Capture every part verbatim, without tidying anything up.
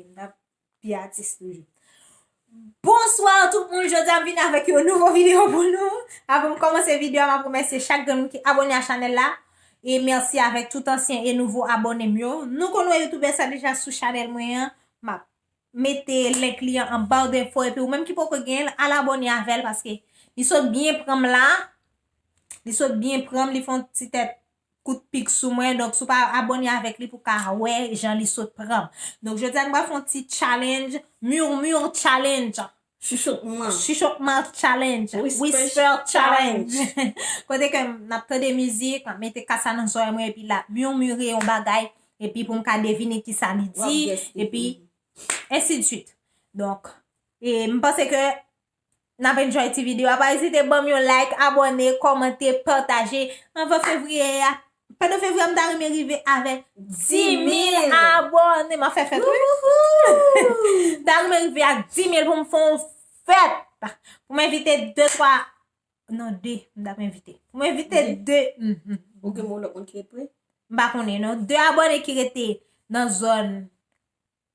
M t ap pi atis toujou. Bonswa tout moun, jodi a m vin avèk yon nouvo videyo pou nou. Avan m kòmanse videyo a, m ap remèsye chak grenn moun ki abòne a chanèl la. E mèsi avèk tout ansyen e nouvo abòne m yo. Nou konn wè youtubè sa deja sou chanèl mwen an. M ap mete link li an an ba de enfo, epi ou menm ki poko genyen l, al abòne avè l, paske li sot byen pran m la. Li sot byen pran m, li fè yon ti tèt kout pik sou mwen. Donk, si w pa abòne avèk li pou w ka wè jan li sot pran m. Donk, jodi a, nou pral fè yon ti challenge, murmure challenge. Chuchotman. Chuchotman challenge. Whisper challenge. Kote ke n ap tande mizik, n ap mete kas la nan zòrèy mwen, epi l ap murmure yon bagay, epi pou m ka devine ki sa li di, epi ensi de suite. Donk, e m panse ke n ap enjoy ti videyo a. Pa ezite ban m yon like, abòne, kòmante, pataje. Anvan fevriye a, pandan fevriye a, m ta renmen rive avèk dis mil abòne. M ap fè fèt, wi. Wouhou! M ta renmen rive ak dis mil pou m fè yon fèt. Pou m envite de, twa, non, de, m t ap envite. Pou m envite de. Mhm. Ou gen yon lòt moun ki ret pre? M pa konnen, non. De abòne ki rete nan zòn,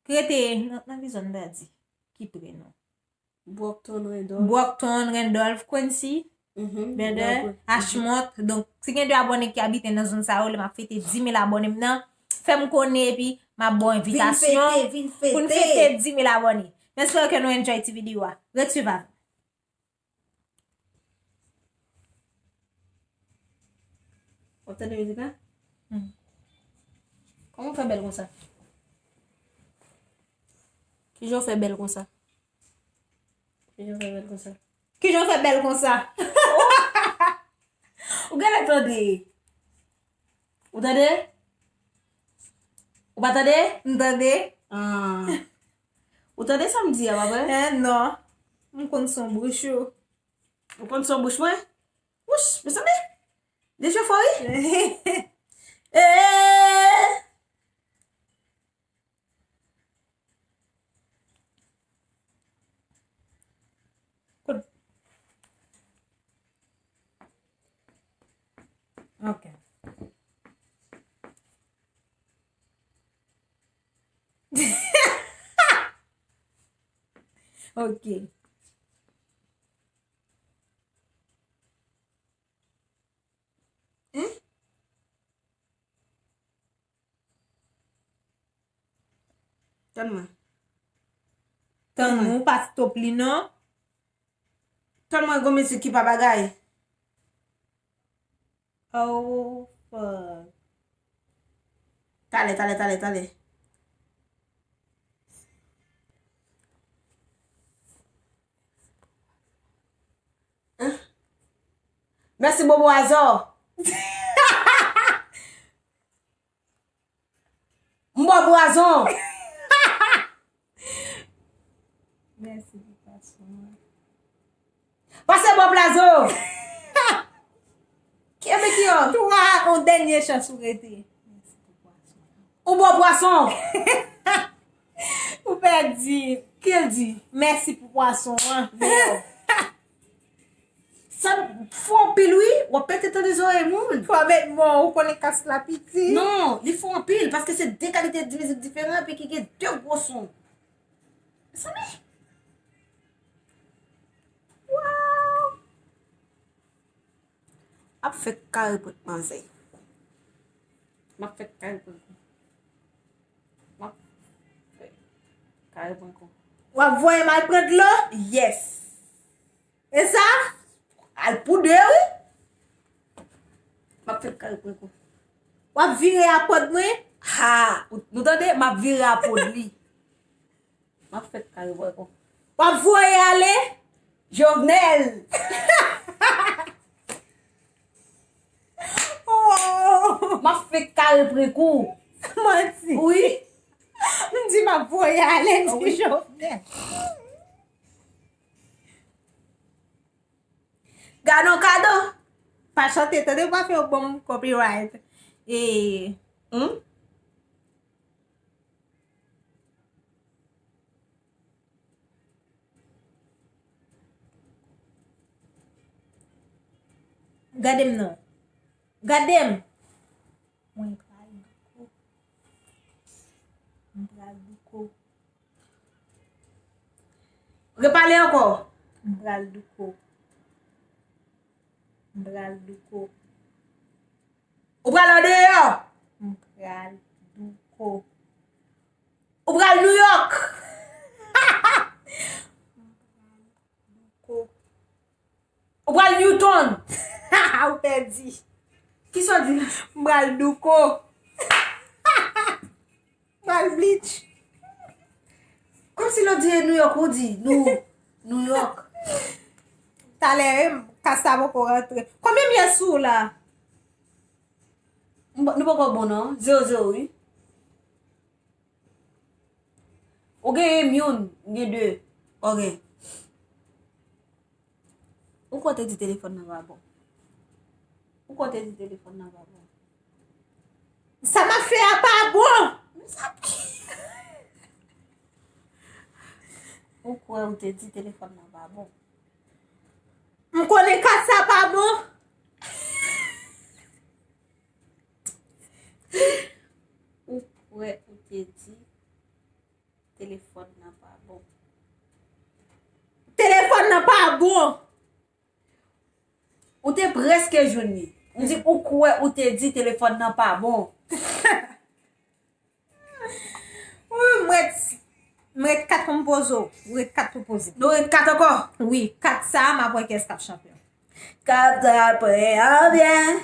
ki rete nan, nan ki zòn m ta di? Ki pre, non? Brockton, Randolph. Brockton, Randolph, Quincy, mhm, Bender, Ashmont. Donk, si gen de abòne ki abite nan zòn sa yo, lè m ap fete dis mil abòne m nan, fè m konnen, epi m ap ba w envitasyon. Vin fete, vin fete. Pou n fete dis mil abòne. M espere ke nou enjoy ti videyo a. Ret swiv avè m. W ap tande mizik la? Hmm. Kòman w fè bèl konsa? Kijan w fè bèl konsa? Kijan w fè bèl konsa? Kijan w fè bèl konsa? Ou genlè tande. Ou tande? Ou pa tande? M tande. Ah. Ou tande sa m di a, pa vre? Eh, non. M konn son bouch ou. Ou konn son bouch mwen? Wouch, mezanmi. Deje fò, wi. Eh. Ok. Ok. Hein? Tann mwen. Tann mwen. Tann nou, pa stop li non. Tann mwen, gon mizik ki pa bagay. Oh, fuck. Talè, talè, talè, talè. Hein? Mèsi Bobo Azò. M bò pwazon. Mèsi pou pwazon an. Pase bò plazo. Kenbe ki yo? Twa, on dènye chans ou rete. Ou bò pwason. Ou pèdi. Ki el di? Mèsi pou pwason an. Sa fò anpil wi, w ap pete tande zòrèy moun. Fò met mo, ou konnen kas la piti. Non, li fò anpil, paske se de kalite di mizik diferan, epi ki gen de gwo son. Mezanmi. Waw. Ap fè kare prank manzè. M ap fè kare prank ou. M ap fè kare prank ou. W ap voye m al pran dlo? Yes. E sa? Al pou de, wi. M ap fè kare prank ou. W ap vire apòd mwen? Ha! Nou tande? M ap vire apòd li. M ap fè kare prank ou. W ap voye ale? Jovenel! Oh! M ap fè kare prank ou. Manti. Wi. M di m ap voye ale, m di Jovenel. Gade yon kado. Pa chante, tande, pa fè yo ban m copyright. E, hmm? Gade m non. Gade m. Mwen pral douko. Mwen pral douko. Repale ankò. M pral douko. M pral douko. Ou pral andeyò. M pral douko. Ou pral Nouyòk. Douko. Ou pral Newton. Ou pèdi. Kisa w di la? M pral douko. M pral bleach. Kòmsi lè w di Nouyòk, ou di nou, Nouyòk. Talè, eh, kas la poko rantre. Konbyen m ye sou ou la? M pa- nou poko bon non. Zewo zewo, wi. Ou genyen m youn, m gen de. Ok. Ou kwè w te di telefòn nan pa bon? Ou kwè w te di telefòn nan pa bon? Sa m ap fè a pa bon! Ou kwè ou te di telefòn nan pa bon? M konnen kat sa pa bon. Ou kwè ou te di telefòn nan pa bon? Telefòn nan pa bon! Ou te prèske jwenn li. M di, ou kwè ou te di telefòn nan pa bon? Wi, m ret, m ret kat pou m poze w. Ou ret kat pou poze m. Nou ret kat ankò? Wi, kat sa a, m ap wè kiyès k ap chanpyon. Kat sa a prè an byen.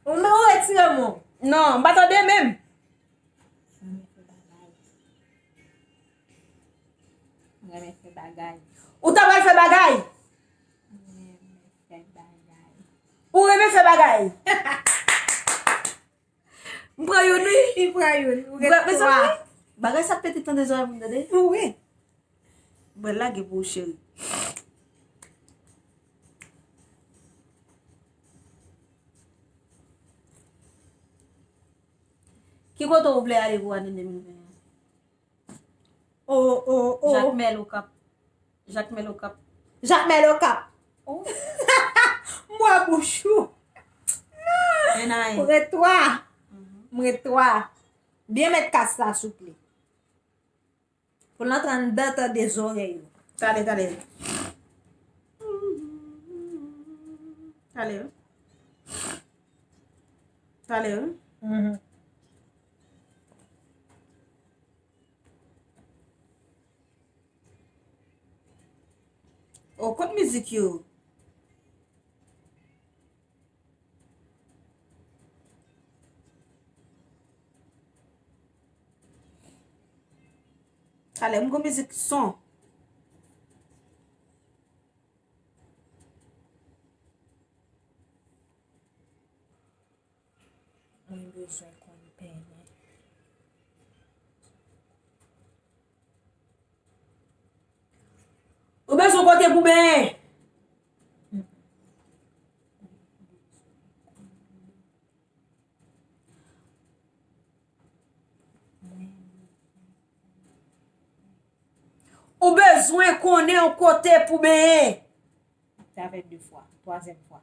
Ou men ou retire mo. Non, m pa tande menm. M renmen fè bagay. Ou ta pral fè bagay? M renmen fè bagay. Ou renmen fè bagay? M pran youn, wi. Li pran youn. Ou gen twa. Bagay sa pete tande zòrèy moun tande. Wi. Mwen lage pou ou, cheri. Ki kote ou vle ale pou ane de mil ven an? O, o, o. Jakmèl Okap. Jakmèl Okap. Jakmèl Okap. Oh. M wè bouch ou. Men ayen. M ret twa. Mhm. M ret twa. Byen met kas la, souple. Pou l antre anndan tande zòrèy ou. Talè, talè. Talè. Talè. Mhm. Oh, kot mizik yo? Talè, m gon mizik son. Mwen bezwen konn penyen. Ou bezwen kote pou benyen. Ou bezwen konnen yon kote pou benyen. Sa fè de fwa, twazyèm fwa.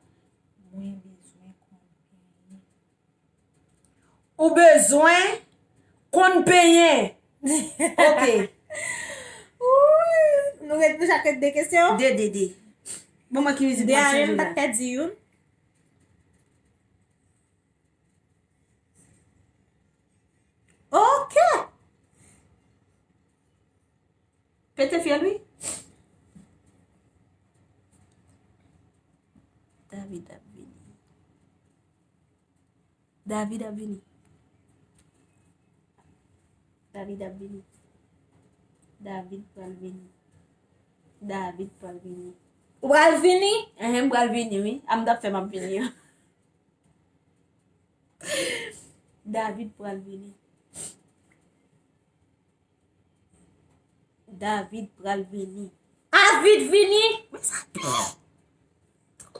Mwen bezwen konn penyen. Ou bezwen konn penyen. Ok. Ooh, nou ret, nou chak ret de kesyon? De, de, de. Bon, mwen ki mizik mwen chanje la. De a menm, m pa t pèdi youn. Ok. Pete fyèl, wi. David ap vini. David ap vini. David ap vini. David pral vini. David pral vini. Ou pral vini? Enhen, m pral vini, wi. A m t ap fè m ap vini an. David pral vini. David pral vini. Avid vini? Men sa pi.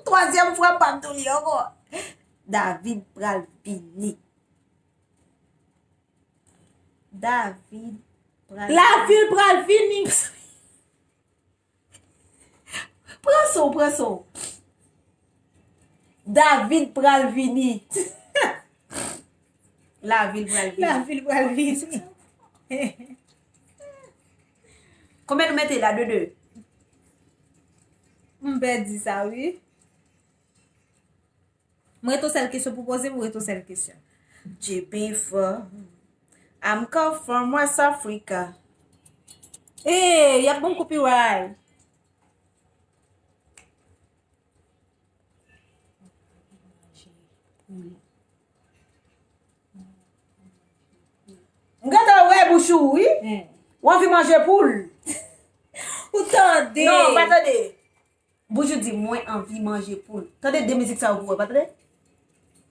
Twazyèm fwa m p ap di w li ankò. David pral vini. David pral Lavil pral vini. Pran son, pran son. David pral vini. Lavil pral vini. Lavil pral vini. Konbyen nou mete la, de de? M pèdi sa, wi. M ret yon sèl kesyon pou poze, m ret yon sèl kesyon. J P four. I'm come from West Africa. Ee, y ap ban m copyright. M gentan wè bouch ou, wi. Hmm. Ou anvi manje poul. Ou tande? Non, pa tande. Bouch ou di, mwen anvi manje poul. Tande de mizik sa yo pou wè, pa tande?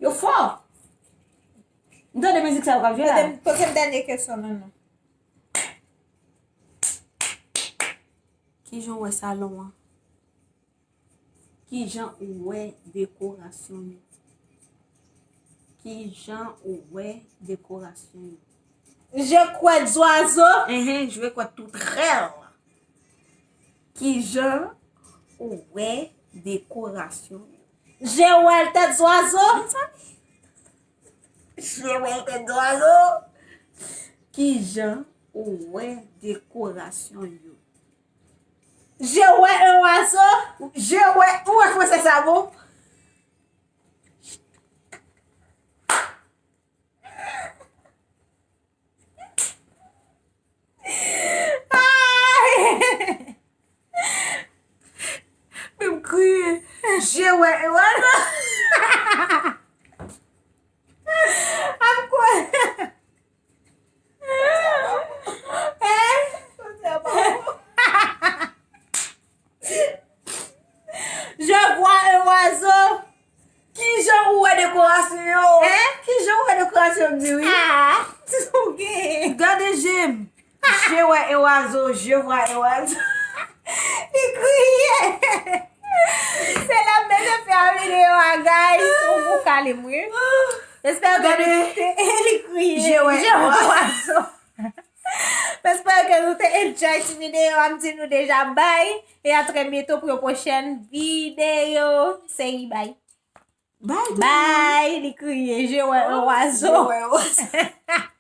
Yo fò. M tande mizik sa yo k ap jwe la. Poze m, poze m dènye kesyon, non, non. Kijan w wè salon an? Kijan ou wè dekorasyon yo? Kijan ou wè dekorasyon yo? Je crois zwazo. Enhen, je crois tout rèl. Kijan ou wè dekorasyon yo? Je wè tèt zwazo. Je wè tèt zwazo. Kijan ou wè dekorasyon yo? Je wè un oiseau. Je wè, ou wè fransè sa bon? Ay! Men m kriye. Je wè un oiseau. Ap kwè. Hein? Je vois un oiseau. Kijan ou wè dekorasyon yo? Hein? Kijan ou wè dekorasyon m di wi? Ah, ou gen. Gade je m. Je wè un oiseau, je vois un oiseau. Li kriye. Se la m mete fè videyo a, guys. Ou pou kale m wi. Espère que nou te, li kriye. Je wè un oiseau. Espère que nou te enjoy ti videyo a, m di nou deja bye. E a trè byento pou yon pwochèn videyo. Seri bye. Bye, tout moun. Bye, li kriye, je wè un oiseau. Je wè un oiseau.